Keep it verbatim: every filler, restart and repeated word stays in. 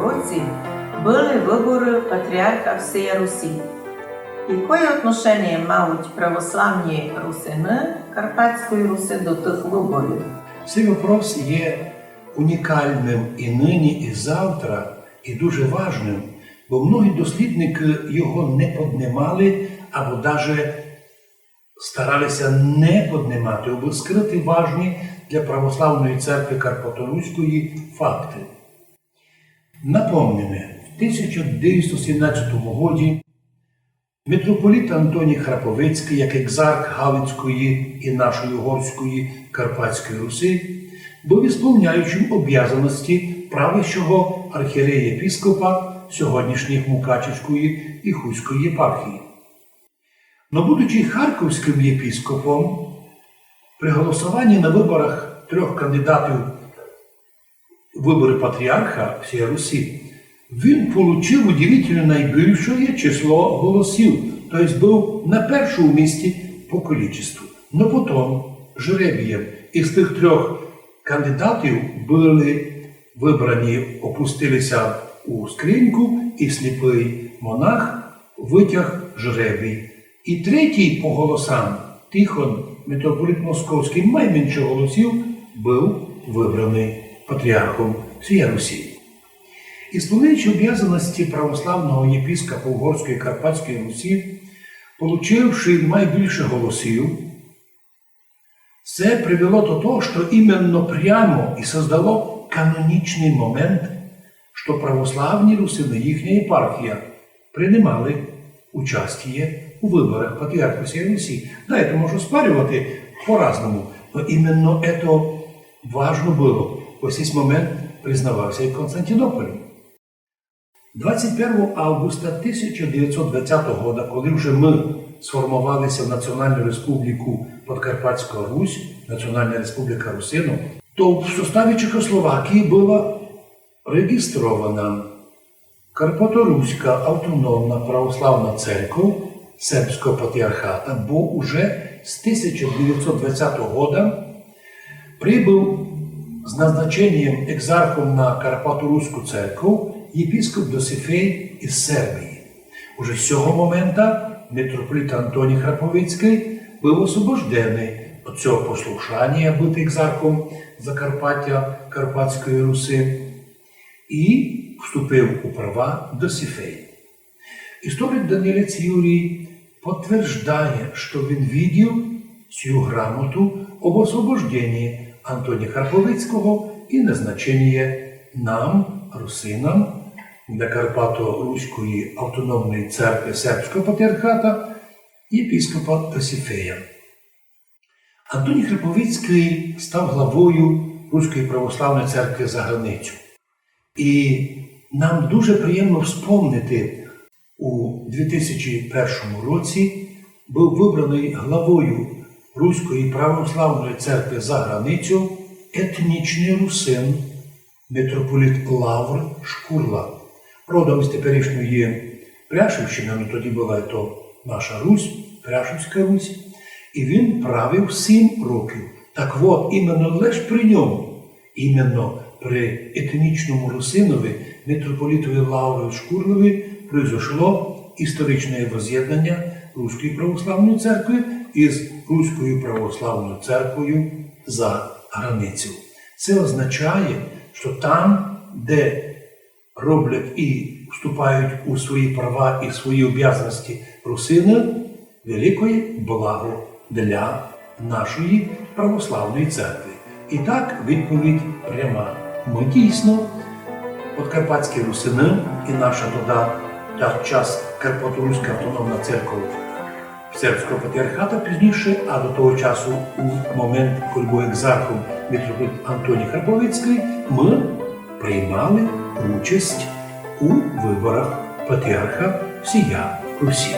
році были выборы патріарха всея Русі. Якоє отношеніє мають православні русины Карпатської Руси до тых выборів? Сей вопрос є унікалным і нині, і завтра, і дуже важным, бо многі дослідникы його не поднимали або даже старали ся не поднимати, абы скрыти важні для православної церкви Карпаторуської факты. Напомниме, в тисяча девятсот сімнадцятому годі митрополит Антоній Храповицькый, як екзарх Галицької і нашої Угорської Карпатської Руси, быв ісполняючым обязаности правящого архієрея-єпископа сьогоднішніх Мукачівської і Хуської єпархії. Но будучи харковськым єпископом, при голосовані на выборах трьох кандидатів у выборы патріарха всея Руси, він получив удивительно найбільшоє число голосів, то єсть быв на першому місці по количеству. Но потом жребієм із тых трьох кандидатів были выбрані, опустили ся у скриньку, і сліпый монах вытяг жребій. І третій по голосам, Тихон, митрополит Московськый, май менше голосів, быв выбраный патріархом всея Руси. Ісполняючи обязаности православного єпископа Угорської Карпатської Руси, получивши май більше голосів, се привело до того, што іменно прямо і создало канонічный момент, што православні русины, їхня єпархія, принимали участіє у выборах патріарха всея Руси. Да, ето можна оспарювати по-разному, но іменно ето важно было, бо сей момент признавав ся і Константинополь. Двадцять первого августа тисяча девятсот двадцятого года, коли вже мы сформовали ся в Національну Республіку Подкарпатська Русь, Національна Республіка Русинів, то в составі Чехословакії была реґістрована Карпаторуська автономна православна церков Сербського патріархата, бо уже з тисяча девятсот двадцятого года прибыв з назначенієм екзархом на Карпаторуську церков єпископ Досифей із Сербії. Уже з сього момента митрополит Антоній Храповицькый быв освобожденый од сього послушанія быти екзархом Закарпатя, Карпатської Руси, і вступив у права Досифей. Історик Данилець Юрій потверждає, што він видів сю грамоту об освобождении Антонія Храповицького і назначеніє нам, русинам, для Карпато-Руської автономної церкви Сербського патріархата єпископа Досифея. Антоній Храповицькый став главою Руської православної церкви за границю. І нам дуже приємно вспомнити, у дві тисячі першому році быв выбраный главою Руської православної церкви за границю етнічный русин, митрополит Лавр Шкурла, родом із теперішньої Пряшівщины, но тоді была то наша Русь, Пряшівська Русь, і він правив сім років. Так от, іменно лиш при ньому, іменно при етнічному русинови, митрополитови Лаврови Шкурлови, произошло історичне возз'єднання Руської православної церкви із Руською православною церквою за границю. Се означає, што там, де роблять і вступають у свої права і свої обязаности русины, великоє благо для нашої православної церкви. І так, відповідь пряма. Мы дійсно, подкарпатські русины і наша тода, та час Карпаторуська автономна церква Сербського патріархата пізніше, а до того часу, у момент, коли быв екзархом митрополит Антоній Храповицькый, мы приймали участь у выборах патріарха всія Русі.